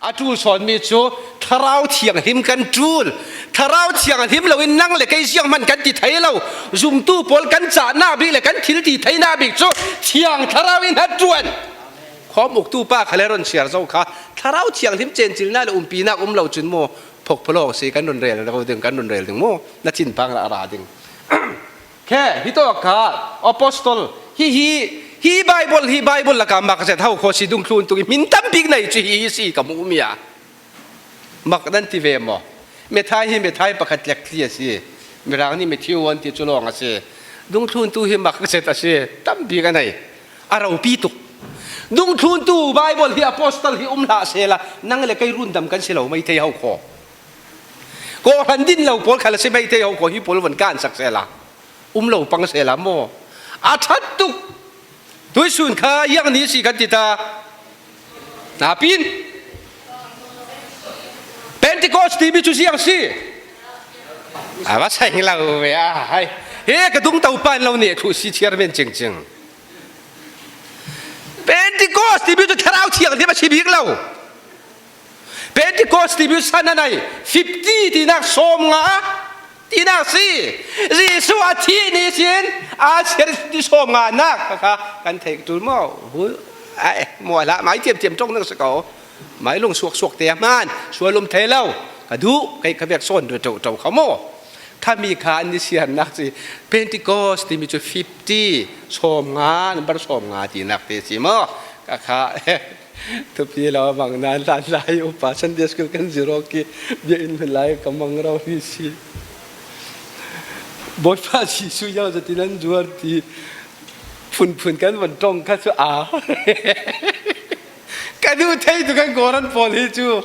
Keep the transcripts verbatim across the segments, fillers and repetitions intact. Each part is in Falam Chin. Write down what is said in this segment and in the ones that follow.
A ṭul sawn mi cu Thlarau Thianghlim kan ṭul. Thlarau Thianghlim loin nang le kei zianghman kan ti thei lo. Zumtu pawl kan cahnak bik le kan thil ti theinak bik cu Thiang Thlarau in a ṭuan. Khawm uktu pa khal a run siar zo kha, Thlarau Thianghlim cencilnak le umpinak um lo cun maw, phokphalawng si kan run rel lo ding, kan run rel ding maw, na thinphang rah a ra ding. Khe, hi tawk kha, apostol, hi, hi, hi Bible, hi Bible lakah mak zet ho kho si, dungthlun tuk i hmin tam bik nei cu hi, hi si ka hmuh mi a. Mak nan ti ve maw? Methai hi methai pakhat tlek thli a si. Mirang nih Matthew an ti cu lawng a si. Dungthlun tu hi mak zet a si. Tam bik a nei. A ropi tuk. Dungthlun tu Bible hi apostol hi um hlah sehla, nang le kei rundam kan si lo mai thei ho kho. Kawhhran din lo pawl khal a si mai thei ho kho, hi pawl van kan sak sehla. Um lo pang sehla maw? A ṭhat tuk. Tuihsun kha ziang ni si kan ti ta. Napin Pentecost timi cu ziang si. A va saing lo ve a hai. He ka dungto pan lo nih thu si chairman cingcing. Pentecost timi cu Thlarau Thianghlim a si bik lo. Pentecost timi san a nei, fifty tinak sawmnga tinak si. Jesuh a thih ni sin a siar ni sawmnga nak kha kan theih ṭul maw? Hu, ai, maw hlah, mai tiamtiam ṭong nang si ko. Mai lung suaksuak te a hman, sual um thei lo. Ka duh, kei ka vek sawn ṭoṭo kha maw? Khami kha an ni siarnak si. Pentecost timi cu fifty, sawmnga, number sawmnga tinak te si maw? Ka kha, thupi lo a mang nan hlan lai upa Sunday school kan zir awk i biakinn hmun lai ka mang rau hi si. Bawipa Jesuh ziang zatin an zuar ti phunphun kan van ṭong kha cu a. Ka duh thei tu kan Koran pawl hi cu.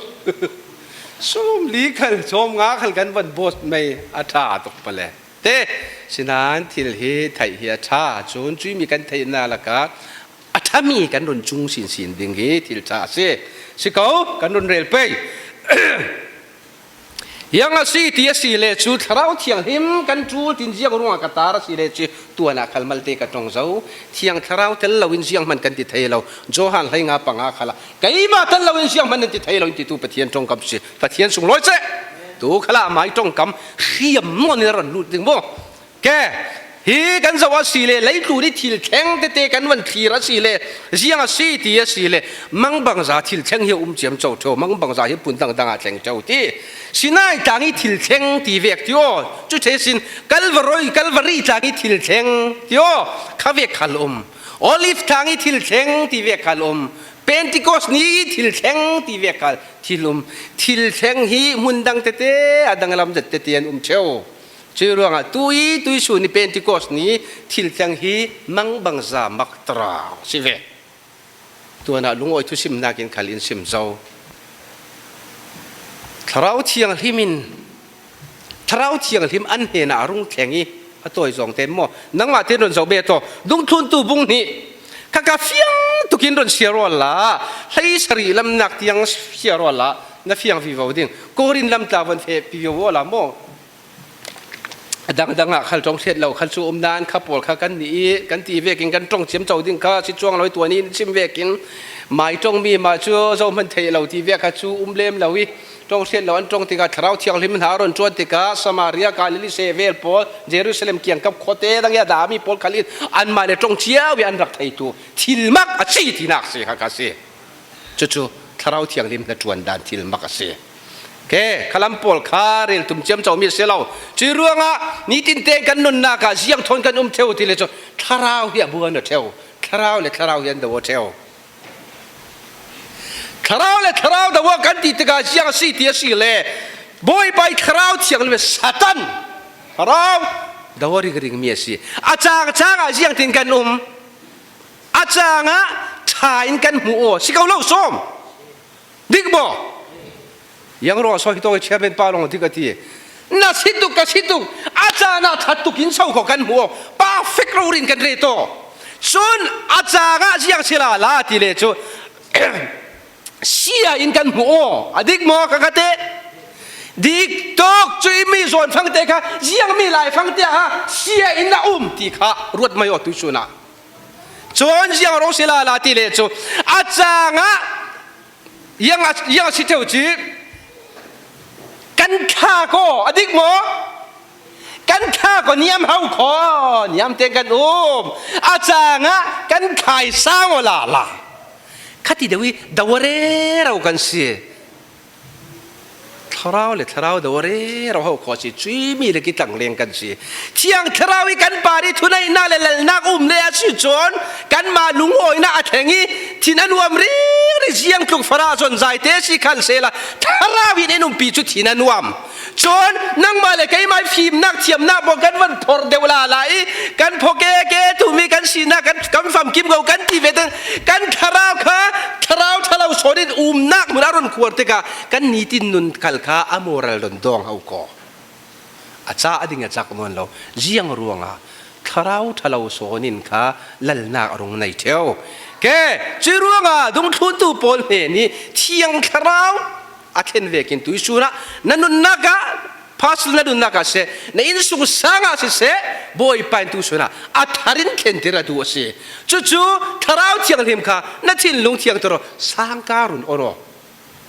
Sawmli khal, sawmnga khal kan van bawt mai a ṭha tuk pale. Te, sinain thil hi theih hi a ṭha. Cun cuimi kan theihnak lakah a ṭhami kan run cung sinsin ding hi thil ṭha a si. Si ko, kan run rel pei. Ziang a si ti a si le cu Thlarau Thianghlim kan ṭul tin ziang ruangah ka tar a si le cu tuanah khal malte ka ṭong zo. Thiang Thlarau tel loin zianghman kan ti thei lo. Johan hleinga panga khalah keimah tel loin zianghman nan ti thei lo in titu Pathian ṭongkam si. Pathian sunglawi seh. Tu khalah mai ṭongkam hriam nawn in a run lut ding maw? Ke, hi kan zoh a si le, leitlun i thil thleng tete kan van thlir a si le, ziang a si ti a si le, mangbangza thil thleng hi a um ciamco ṭheo, mangbangza hi phun dangdang ah thleng ṭheo ti. Sinai tlang i thil thleng ti vek ti aw, cu thesin Kalvari, Kalvari tlang i thil thleng ti aw, kha vek khal um. Olive tlang i thil thleng ti vek khal um. Pentecost ni i thil thleng ti vek khal thil um. Thil thleng hi hmun dang tete, a danglam zet tete an um ṭheo. Cuih ruangah tu i tuihsun i Pentecost ni thil thleng hi mangbangza mak terang si ve. Tuanah lungawi thusimnak in khal in sim zo. Thlarau Thianghlim in, Thlarau Thianghlim an hnenah a rung thleng i a tawi zawng te maw? Nangmah te run zoh bet aw. Dungthluntu bung hnih kha ka fiang tukin run siar awla, hlei sarih lamnak tiang siar awla na fiang vivo ding. Korin lamtla van feh pi vivo awla maw? A dangdang ah khal ṭong hriat lo khal cu um nain kha pawl kha kan nih i kan ti vekin kan ṭong ciamco ding kha si cuang lo i tuan in sim vekin mai ṭongmi mah cu zohman theih lo ti vek kha cu um lem lo i ṭong hriat lo an ṭong tikah Thlarau Thianghlim hna a run ṭuan tikah Samaria, Galilee seh vel pawl, Jerusalem kiangkap khuate dang i a dami pawl khal in anmah le ṭong cio i an rak theitu thil mak a si tinak si kha kha si. Cucu Thlarau Thianghlim hnaṭuan dan thil mak a si. Ke, khalam pawl kha rel tum ciamco mi a si lo. Cuih ruangah nitin tein kan nunnak ah ziang thawn kan um ṭheu ti le cu Thlarau hi a buan a ṭheu. Thlarau le Thlarau hi an do a ṭheu. Thlarau le Thlarau do a kan ti tikah ziang a si ti a si le Bawipa i Thlarau Thianghlim le Satan Thlarau do a ringring mi a si. A cangcang ah ziang tin kan um. A cangah ṭha in kan hmuh aw, si ko lo sawm. Dik maw? Yang ruang saw hi tawk i chairman pa lawng dik a ti. Na si tuk, ka si tuk. A caan ah ṭha tuk in so kho kan hmuh aw. Perfect rori in kan ret aw. Cun a cangah ziang si lala ti le cu sia in kan hmuh aw. A dik maw, ka ka te? Dik tuk cu i mi zawn fangte kha ziang mi lai fangte ah sia in a um ti kha ruat mai aw tuihsun ah. Cun ziang ro si lala ti le cu a cangah Iang a, iang a si teu ci. Kan kha ko, a dik maw? Kan kha ko niam hau ko, niam teng kan um. A cang a kan khai sang aw la la. Khati deu i daware rau kan si. Thlarau le thlarau daware rau hau ko si, cui mi le kitang leng kan si. Thiang Thlarau i kan par i thuneihna le lalnak um le a si cun, kanmah lungawina a thleng i, thin a nuam riri ziang tluk fara zon zaite si khal sehla, Thlarau in in umpi cu thin a nuam. Cun, nangmah le keimah i fimnak thiamnak maw kan van phor deuh lala i, kan pho ke ke tumi kan sinak kan, kan famkim ko kan ti ve teng, kan Thlarau kha, Thlarau ṭhalo sawn in umnak hmun a run khuar tikah, kan nitin nun khal kha a moral don dawng hau ko. A ca a ding a cak nawn lo. Ziang ruangah Thlarau ṭhalo sawn in kha lalnak a rung nei ṭheu. Ke, cui ruangah dungthluntu pawl hnen i Thiang Thlarau a thlen vekin tuihsun ah na nunnak ah, pastor na nunnak ah seh, na innsung sang ah siseh, Bawipa in tuihsun ah a thar in thlentir a duh a si. Cucu Thlarau Thianghlim kha na thinlung thiangter aw, sangka run awn aw.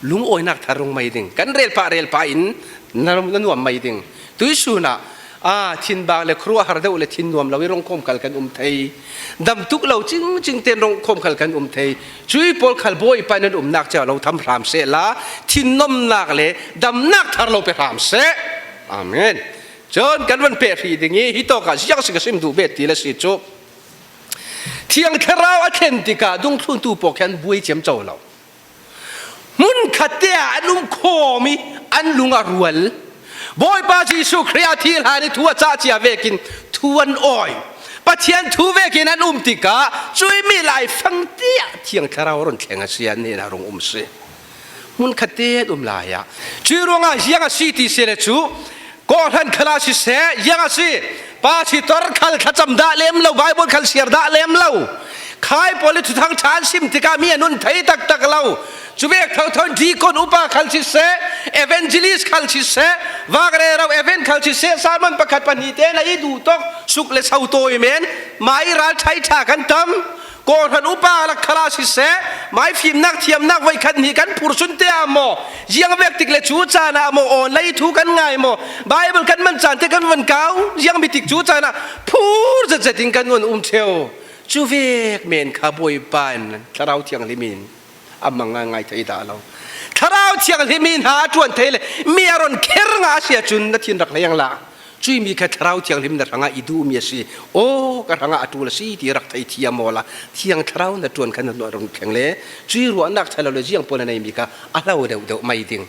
Lungawinak thar rung mai ding, kan rel pah rel pah in na, na nuam mai ding. Tuihsun ah, aa, thinbang le khuaruahhar deuh le thin nuam lo i rongkhawm khal kan um thei. Dam tuk lo cingcing tein rongkhawm khal kan um thei. Cui pawl khal Bawipa in nan umnak cia lo tham hram sehla, thinnomnak le damnak thar lo pe hram seh. Amen. Cun kan van peh hrih ding i, hi tawkah ziang si ka sim duh bet ti le si cu. Thiang Thlarau a thlen tikah dungthluntu pawl khan buai ciamco lo. Hmunkhat te ah an um khawm i an lung a rual. Bawipa Jesuh Khrih a thih hlan i thu a cah cia vekin thu an awi. Pathian thu vekin an um tikah cui mi laifang te ah Thiang Thlarau a run thleng a si, an hnenah a rung um si. Hmunkhat te an um lai ah. Cui ruangah ziang a si ti si le cu, Kawhhran khal ah siseh, ziang a si? Pasitor khal thlacam dah lem lo, Baibal khal siar dah lem lo. Khai pawl i Thuthang ṭha an sim tikah mi a nun thei taktak lo. Cuvek thotho in deacon upa khal siseh, evangelist khal siseh, vak rero event khal siseh, sermon pakhat pahnih te na i duh tawk, suk le so tawi men, mah i ral ṭhai ṭha kan tam. Kawhhran upa lak khal ah siseh, maifimnak thiamnak voikhat hnih kan phur sunte ah maw, ziang vek tik le cu caan ah maw, online thu kan ngai maw, Baibal kan man caan te kan van kau, ziang mi tik cu caan ah phur zetzet in kan van um ṭheu. Cuvek men kha Bawipa in Thlarau Thianghlim in a mang ngaingai thei dah lo. Thlarau Thianghlim in hna a ṭuan thei le mi a ron kher ngah a si ahcun na thin rak leng la. Cui mi kha Thlarau Thianghlim na hrangah i duhmi a si. Aw, ka hrangah a ṭul a si ti rak thei thiam awla, Thiang Thlarau na ṭuan kha na nuah run thleng le, cui ruahnak ṭhalo le ziang pawl na neimi kha a hlo deuhdeuh mai ding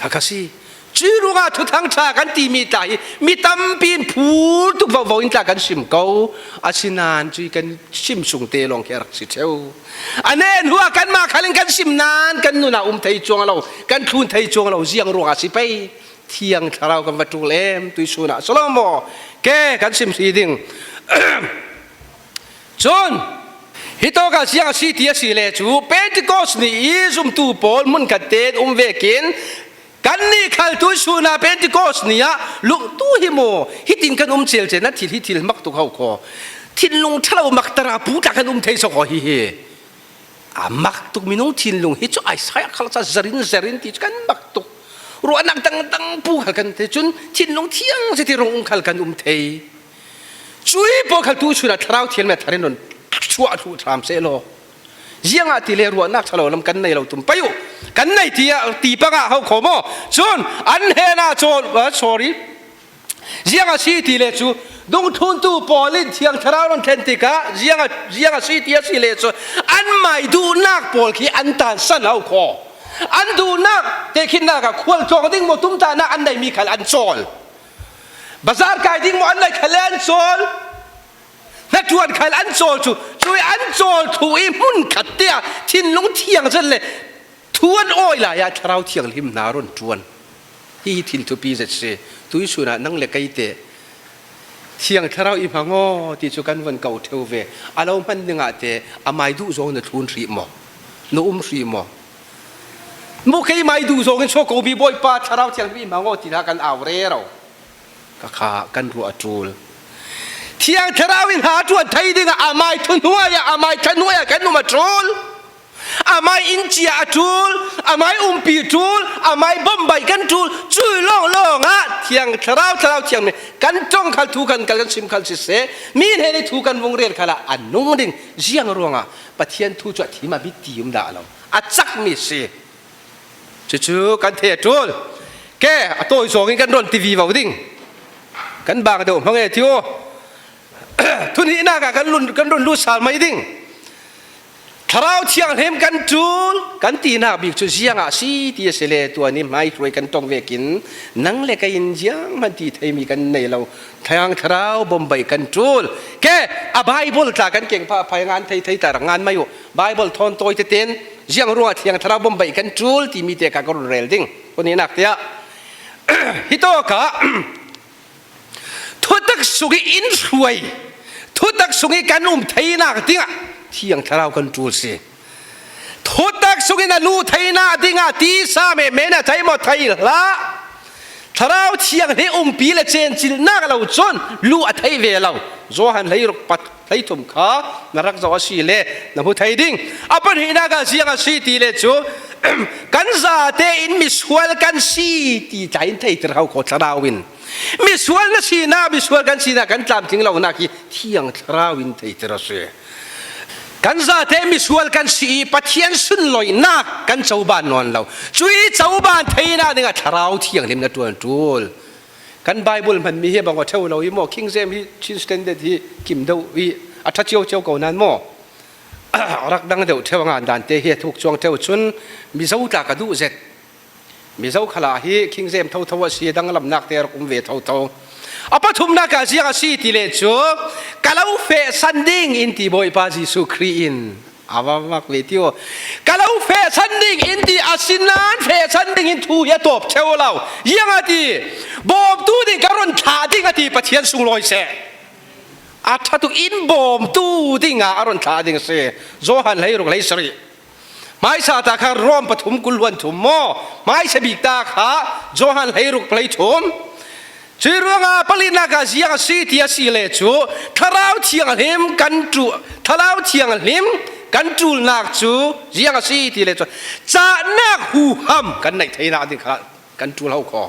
kha kha si. Cui ruangah Thuthang ṭha kan timi tla hi mi tampi in phur tuk vovo in tla kan sim ko. Asinain cui kan sim sung te lawng khi a rak si ṭheu. A nen hua kanmah khal in kan sim nain kan nun ah um thei cuang lo, kan thlun thei cuang lo, ziang ruangah si pei. Thiang Thlarau kan va ṭul em, tuihsun ah si lo maw? Ke, kan sim hri ding. Cun, hi tawkah ziang a si ti a si le cu, Pentecost ni i zumtu pawl hmunkhat tein um vekin, kannih khal tuihsun ah Pentecost ni ah lungtu hi maw, hitin kan um celcel na thil hi thil mak tuk hau khaw. Thinlung ṭhalo mak tara pu tla kan um thei so khaw hi hi. A mak tuk minung thinlung hi cu Isaiah khal ca zerin zerin ti cu kan mak tuk. Ruahnak dangdang pu khal kan thei cun thinlung thiang zet i rung um khal kan um thei. Cui pawl khal tuihsun ah Thlarau Thianghlim a thar in run chuah thluh hram seh law. Ziangahtile ruahnak ṭhalo lam kan nei lo tum pei uh. Kan nei ti, ti pangah ho kho maw? Cun an hnenah cawl, ah, sorry. Ziang a si ti le cu, dungthluntu pawl in Thiang Thlarau an thlen tikah, ziang a, ziang a si ti a si le cu, an mai duhnak pawl khi an tansan lo kho. An duhnak tehkhinnak ah khual tlawng ding maw, tumtahnak an neimi khal an cawl. Bazar kai ding maw an nei khal le an cawl. Hnaṭuan khal an cawl cu, cui an cawl thu i hmunkhat te ah thinlung thiang zet le, thu an awi lai ah Thlarau Thianghlim hna run ṭuan. Hi hi thil thupi zet si. Tuihsun ah nang le kei te Thiang Thlarau i hmang aw ti cu kan van ko ṭheu ve. A lo hman dingah te a mai duh zong na thlun hrih maw? Na um hrih maw? Mu kei mai duh zong in so ko mi Bawipa Thlarau Thianghlim i hmang aw ti hna kan au rero. Ka kha kan ruah a ṭul. Thiang Thlarau in hna ṭuan thei dingah a mai thu hnuai ah, a mai thla hnuai ah kan um a ṭul. Amah in ciah a ṭul, amah in umpi ṭul, amah in bawmbaih kan ṭul, cui lawnglawng ah Thiang Thlarau, Thlarau Thianghlim kan ṭawng khal, thu kan kal, kan sim khal siseh, mi hnen ih thu kan vung rel khalah a nung ding. Ziang ruangah? Pathian thu cu a thim a bitti um dah lo, a cak mi si. Cucu kan thei a ṭul. Ke, a tawi zawng in kan rawn ti vivo ding. Kan bang deuh hmang e ti aw. Thuhnihnak ah kan run, kan run lut sal mai ding. Thlarau Thianghlim kan ṭul kan tinak bik cu ziangah si ti a si le, tua ni hmaihruai kan ṭong vekin nang le kei in zianghman ti theimi kan nei lo. Thiang Thlarau bawmbaih kan ṭul. Ke, a Baibal tla kan keng phah phai ngan thei thei ta rak ngan mai uh. Baibal thawn tawi tete in ziang ruangah Thiang Thlarau bawmbaih kan ṭul timi te kha ka run rel ding. Thuhnihnak tiah hitawkah thutak sungih in hruai, thutak sungih kan um theinak dingah Thiang Thlarau kan ṭul si. Thutak sungih na luh theinak dingah tisa mehmeh na thei maw, thei hlah. Thlarau Thianghlim umpi le cencilhnak lo cun luh a theih ve lo. Johan hleiruk pat hleithum kha na rak zoh a si le na hmu thei ding. A pahnihnak ah ziang a si ti le cu, kan zate in misual kan si ti tla in theihter ho kho Thlarau in. Misual na sinak, misual kan sinak kan tlamtling lonak hi Thiang Thlarau in theihter a si. Kan zate misual kan si ih Pathian sunlawinak kan coban nawn lo. Cui coban theinak dingah Thlarau Thianghlim na ṭuan ṭul. Kan Baibal hmanmi hi a bang aw ṭheu lo ih maw, King James hi, Chin Standard hi kim deuh ih a ṭha cio cio ko nan maw? A rak dang deuh ṭheu a ngan dan te hi a thuk cuang ṭheu cun Mizo tla ka duh zet. Mizo khalah hi King James thotho a si, danglamnak te a rak um ve thotho. A pathumnak ah ziang a si ti le cu, ka lo fehsan ding in ti Bawipa Jesuh Khrih in. A va mak ve ti aw. Ka lo fehsan ding in ti a si nain fehsan ding in thu hi a tawp ṭheu lo. Ziang a ti, bawmtu ding ka run thlah ding a ti Pathian sunglawi seh. A ṭha tuk in bawmtu dingah a run thlah ding a si. Johan hleiruk hleisarih. Hmaisa ta kha Rom pathum kul hluan thum maw? Hmaisa bik ta kha Johan hleiruk hleithum. Cui ruangah palinak ah ziang a si ti a si le cu, Thlarau Thianghlim kan ṭu-, Thlarau Thianghlim kan ṭulnak cu ziang a si ti le cu, cahnak huham kan neih theinak ding kha kan ṭul ho kho.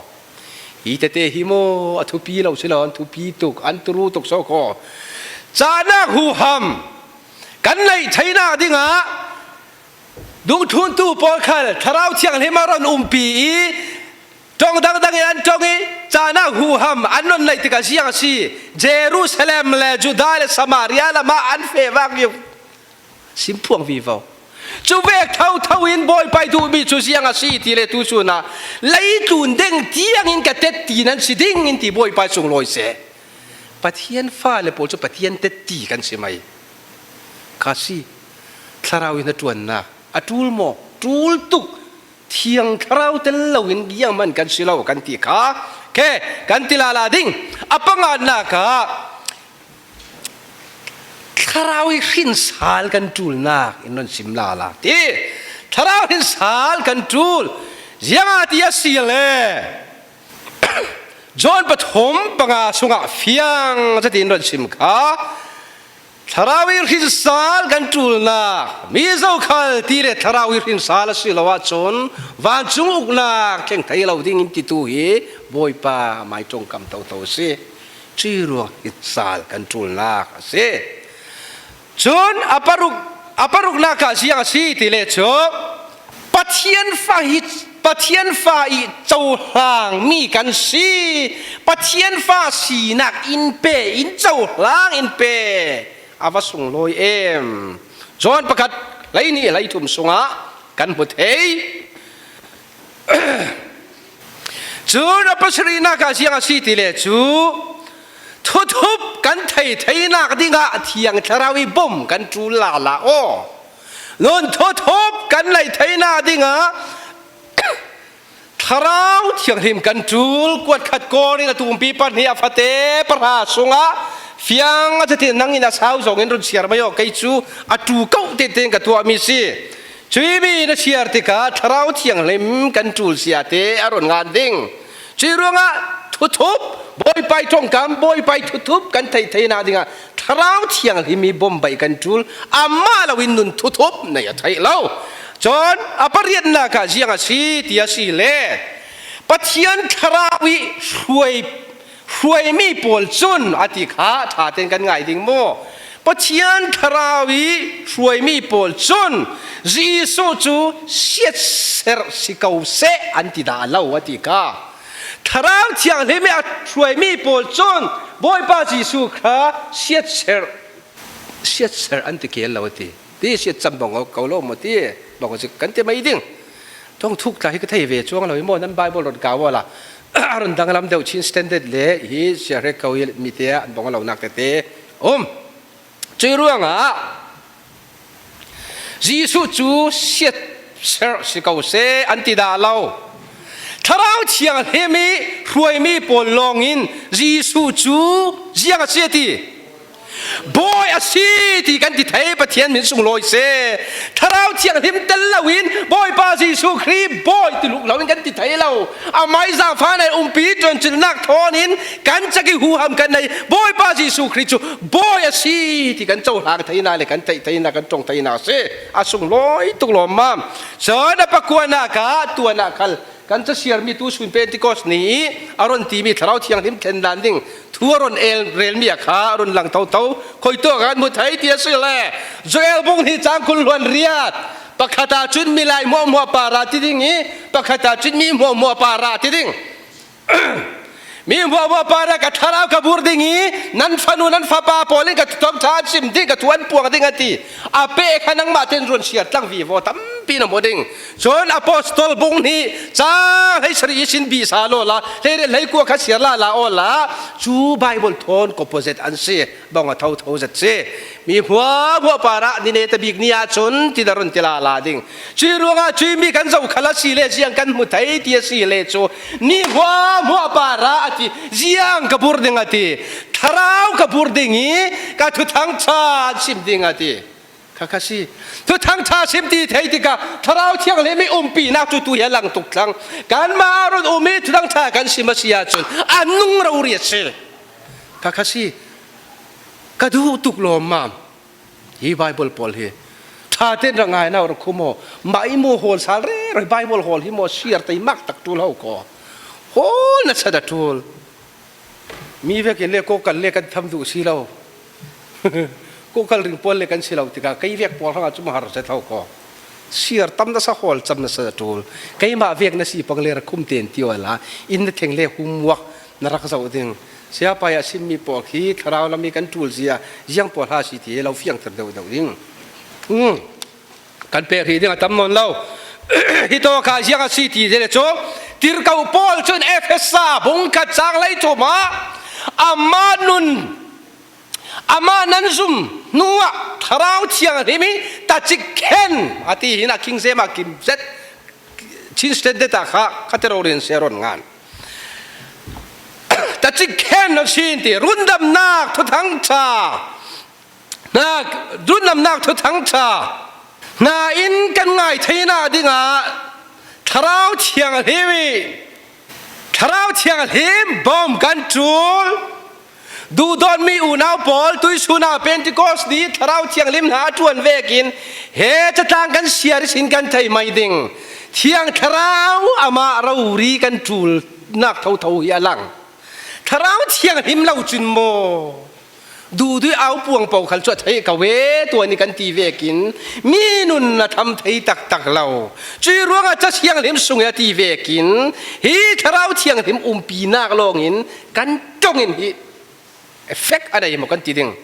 Hi tete hi maw a thupi lo si lo, an thupi tuk, an turu tuk so kho. Cahnak huham kan neih theinak dingah dungthluntu pawl khal Thlarau Thianghlim a rawn umpi ih ṭong dangdang in an ṭong ih cahnak huham an rawn neih tikah ziang a si? Jerusalem le Judah le Samaria lamah an feh vak vivo, simphuang vivo. Cuvek thotho in Bawipa ih duhmi cu ziang a si ti le tu cunah leitlun deng tiangin ka tetti nan si ding in ti Bawipa ih sunglawi seh. Pathian fale pawl cu Pathian tetti kan si mai. Kha si. Thlarau in a ṭuannak a ṭul maw? Ṭul tuk. Thiang Thlarau tel loin zianghman kan si lo kan ti kha, khe, kan ti lala ding. A panganak ah Thlarau ih hrinsal kan ṭulnak in rawn sim lala ti. Thlarau hrinsal kan ṭul. Ziangah ti a si le? John pathum panga sungah fiang zetin rawn sim kha. Thlarau ih hrinsal kan ṭulnak, mi zokhal ti le Thlarau ih hrinsal a si lo ahcun vancung uknak thleng thei lo ding in titu hi Bawipa mai ṭongkam toto a si. Cui ruang hrinsal kan ṭulnak a si. Cun a paruk, a paruknak ah ziang a si ti le cu, Pathian fa hi, Pathian fa ih cohlang mi kan si. Pathian fa sinak in pe, in cohlang in pe. A va sunglawi em. John pakhat, hleihnih, hleithum sungah kan hmu thei. Cun a pasarihnak ah ziang a si ti le cu, thuthup kan thei theinak dingah Thiang Thlarau ih bawm kan ṭul lala aw. Nun thuthup kan neih theinak dingah Thlarau Thianghlim kan ṭul. Kuat khat Korin a tumpi pahnih a fate pahra sungah fiang a zetin nangin a sau zongin run siar mai aw, kei cu a ṭu ko tete in ka tuahmi si. Cui mi na siar tikah Thlarau Thianghlim kan ṭul siate a run ngan ding. Cui ruangah thuthup, Bawipa ih ṭongkam, Bawipa ih thuthup kan theih theinak dingah Thlarau Thianghlim ih bawmbaih kan ṭul. Amah loin nun thuthup nei a theih lo. Cun a pariatnak ah ziang a si ti a si le, Pathian Thlarau i hruai, hruaimi pawl cun a ti kha ṭha tein kan ngai ding maw? Pathian Thlarau i hruaimi pawl cun Jesuh cu siatserh si ko seh an ti dah lo a ti kha. Thlarau Thianghlim i a hruaimi pawl cun Bawipa Jesuh kha siatserh, siatserh an ti keel lo a ti. Ti siat cam bang ko lo maw ti bang ko kan ti mai ding. Thong thuk tla hi ka thei ve cuang lo hi maw, nan Bible run kau awla a run danglam deuh Chin Standard le hi sia hrek ko hi mi te an bang lonak tete um. Cui ruangah Jesuh cu siatserh si ko seh an ti dah lo. Thlarau Thianghlim i hruaimi pawl lawngin Jesuh cu ziang a si a ti. Bawi a si ti kan ti thei, Pathian min sunglawi seh. Thlarau Thianghlim tel loin Bawipa Jesuh Khrih Bawi ti luk loin kan ti thei lo. Amai zaangfahnak umpi ṭuancilnak thawnin kan cak i huham kan nei. Bawipa Jesuh Khrih cu Bawi a si ti kan cohlang theinak le kan theih theinak, kan ṭong theinak a si. A sunglawi tuk lawmmam. Cun a pakuanak ah tuan ah khal kan casiarmi tu sun Pentecost ni i a run timi Thlarau Thianghlim thlen dan ding thu a run el relmi a kha a run lang toto. Khuitawk ah kan hmu thei ti a si le Joel bung hnih cang kul hluan riat, pakhat ah cun milai hmuahhmuah par ah ti ding i pakhat ah cun mi hmuahhmuah par ah ti ding. Mi hmuahhmuah par ah ka thlarau ka bur ding i nan fanu nan fapa pawl in ka thuthang ṭha an sim ding, ka thu an puang ding a ti. A peh kha nangmah tein run siar tlang vivo tampi na hmu ding. Cun Apostol bung hnih cang hleisarih ihsin bihsa lawla hleiriat hleikua kha siar lala awla cu Bible thawn opposite an si. Bang a thotho zet si. Mi hmuahhmuah par ah ni neta bik ni ahcun ti na run ti lala ding. Cui ruangah cui mi kan zoh khal a si le ziang kan hmu thei ti a si le cu mi hmuahhmuah par ah a ti, ziang ka bur ding a ti, thlarau ka bur ding i ka thuthang ṭha an sim ding a ti. Kha kha si. Thuthang ṭha sim ti thei tikah Thlarau Thianghlim i umpinak cu tu hi a lang tuk thlang. Kanmah a run um i thuthang ṭha kan sim a si ahcun a nung rori a si. Kha kha si. Ka duh tuk lawmmam. Hi Bible pawl hi ṭha tein rak ngai hna u, rak khum aw. Mah i maw hawl sal rero, Bible hawl hi maw siar tei mak tak ṭul ho ko. Hawl nasa dah ṭul. Mi vekin le kawkal le kan tham duh si lo. Kawkal ring pawl le kan si lo tikah kei vek pawl hrangah cun har zet ho ko. Siar tam nasa, hawl cam nasa dah ṭul. Keimah vek na si pang le rak khum tein ti awla inn na thleng le hum muak na rak zoh ding. Siapa i a simmi pawl khi thlarau lam i kan ṭul zia ziang pawl ha si ti lo fiangter deuh deuh ding. Um, kan pek rih ding a tam nawn lo. Hi tawk ah ziang a si ti le cu, tirhkoh Paul cun Efesa bungkhat cang hleithum ah amah nun, amah nan zum hnuah Thlarau Thianghlim i tacik khen a ti hi, na King James ah kim zet, Chin Standard ah kha ka ti rori in si a run ngan. Tacik khen a si ti, rundamnak thuthang ṭha, na, rundamnak thuthang ṭha hna in kan ngai theinak dingah Thlarau Thianghlim i, Thlarau Thianghlim bawm kan ṭul. Duhdawtmi unau pawl, tuihsun ah Pentecost ni Thlarau Thianghlim hna a ṭuan vekin he catlang kan siar ihsin kan theih mai ding. Thiang Thlarau amah rori kan ṭulnak thotho hi a lang. Thlarau Thianghlim lo cun maw? Duhduh au puang paoh khal cu a theih ko e, tuan i kan ti vekin mi nun a tham thei taktak lo. Cui ruangah Ca Thianghlim sung i a ti vekin hi Thlarau Thianghlim umpinak lawngin kan ṭong in hi effect a nei maw kan ti ding.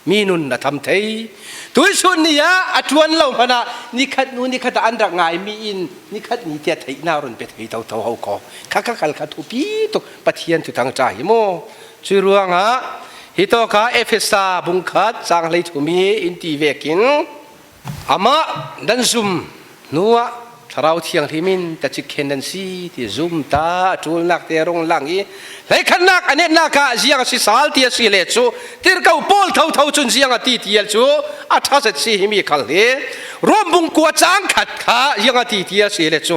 Mi nun a tham thei. Tuihsun ni ah a ṭuan lo hmanh ah nikhat hnu nikhat ah an rak ngaimi in nikhat ni tiah theihnak run pe thei thotho ho ko. Kha kha khal kha thupi tuk, Pathian thuthang ṭha hi maw? Cui ruangah hi tawk ah Efesa bungkhat cang hleithum i in ti vekin, amah nan zum hnuah Thlarau Thianghlim in tacik khen nan si ti zum ta a ṭulnak te rung lang i, hleikhatnak a netnak ah ziang a si sal ti a si le cu, tirhkoh Paul thotho cun ziang a ti ti a cu a ṭha zet si himi khal hi. Rom bung kua cang khat kha ziang a ti ti a si le cu,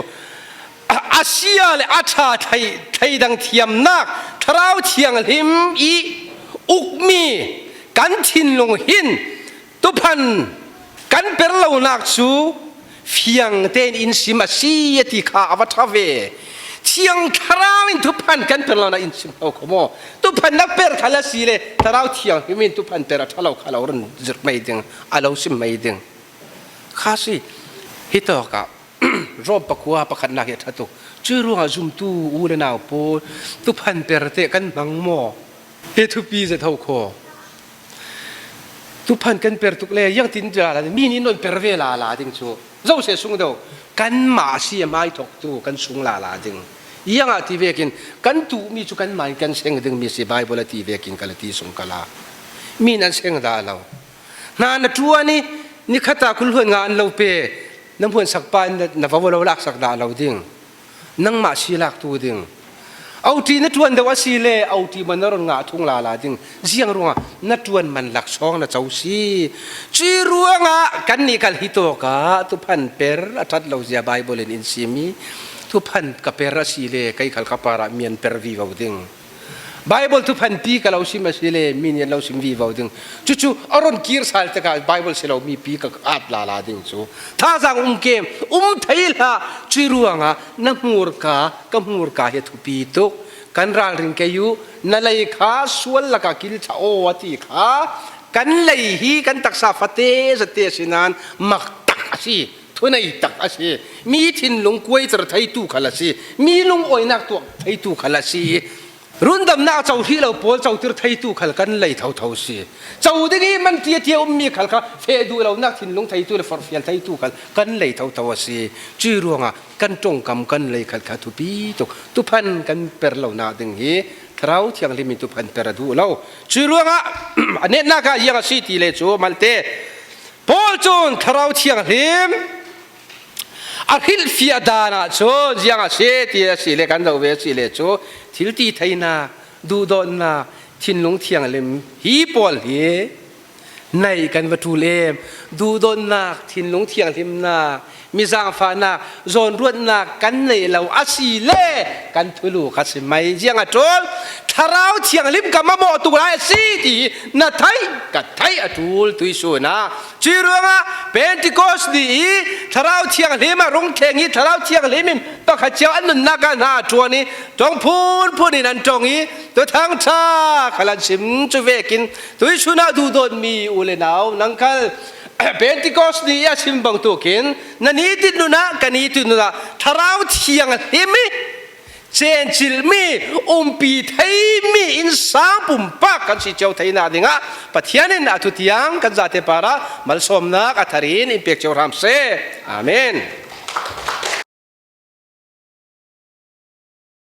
a, a sia le a ṭha thei, theidang thiamnak Thlarau Thianghlim i ukmi kan thinlung hin tuphan kan per lonak cu Fiangte in in sim a si a ti kha a va ṭha ve. Thiang Thlarau in thuphan kan per lo na in sim lo kho maw? Thuphan na per kha la si le, Thlarau Thianghlim in thuphan per a ṭha lo kha lo run zir mai ding, a lo sim mai ding. Kha si, hi tawkah, Rom pakua pakhatnak hi a ṭha tuk. Cui ruangah zumtu u le nau pawl, thuphan per te kan hmang maw? Hi thupi zet ho kho. Thuphan kan per tuk le, iang tin lala ding, mi nih non per ve lala ding cu. Zo seh sung deuh, kanmah a si a mai thawktu kan sung lala ding. Iang a ti vekin, kan tuhmi cu kanmah in kan seng ding mi si Baibal a ti vekin Galati sung kala. Mi nan seng dah lo. Hna na ṭuan i, ni khat ah kul hluan nga an lo pe, na hmuan sak pa in na, na va lo laksak dah lo ding. Nangmah si laktu ding. Auti na ṭuan deuh a si le, auti man na ron ngah thung lala ding. Ziang ruangah na ṭuan man laksawng na co si. Cui ruangah kan nih kal hi tawkah thuphan per a ṭhat lo zia Baibal in in sim i, thuphan ka per a si le, kei khal ka parah mi an per vivo ding. Baibal thuphanpi ka lo sim a si le, mi nih an lo sim vivo ding. Cucu a ron kir sal tikah Baibal si lo mipi ka at lala ding cu. Thazang um kem, um thei hlah, cui ruangah na hmurka, ka hmurka hi a thupi tuk. Kan ralring kei uh, na lei kha sual lakah kil thla aw a ti kha. Kan lei hi kan taksa fate zate a si nain mak tak a si, thunei tak a si. Mi thinlung kuaiter theitu khal a si. Mi lungawinak tuak theitu khal a si. Rundamnak a co hrih lo pawl cotir theitu khal kan lei thotho si. Co ding i man tiatia ummi khal kha feh duh lonak thinlung theitu le forhfial theitu khal kan lei thotho a si. Cui ruangah kan ṭongkam kan lei khal kha thupi tuk. Thuphan kan per lonak ding hi Thlarau Thianghlim in thuphan per a duh lo. Cui ruangah a netnak ah ziang a si ti le cu malte Paul cun Thlarau Thianghlim a hrilhfiah dan ah cun ziang a si ti a si le kan zoh ve a si le cu thil ti theinak, duhdawtnak, thinlung thianghlim hi pawl hi naih kan va ṭul em? Duhdawtnak, thinlung thianghlimnak, mi zaangfahnak, zawnruatnak kan neih lo a si le kan thulu kha si mai. Ziang a ṭul? Thlarau Thianghlim ka mamawh tuk lai a si ti hi na theih, ka theih a ṭul tuihsun ah. Cui ruangah Pentecost ni i Thlarau Thianghlim a rung thleng i Thlarau Thianghlim in pakhat cio an nunnak ah hna a ṭuan i ṭong phunphun in an ṭong i Thuthang ṭha khal an sim cu vekin tuihsun ah duhdawtmi u le nau nang khal Pentecost ni i a sim bangtuk in na nitin nun ah, ka nitin nun ah Thlarau Thianghlim i cencilmi, umpi theimi innsang pumpak kan si cio theinak dingah Pathian in a thutiang kan zate parah malsawmnak a thar in in pek cio hram seh. Amen.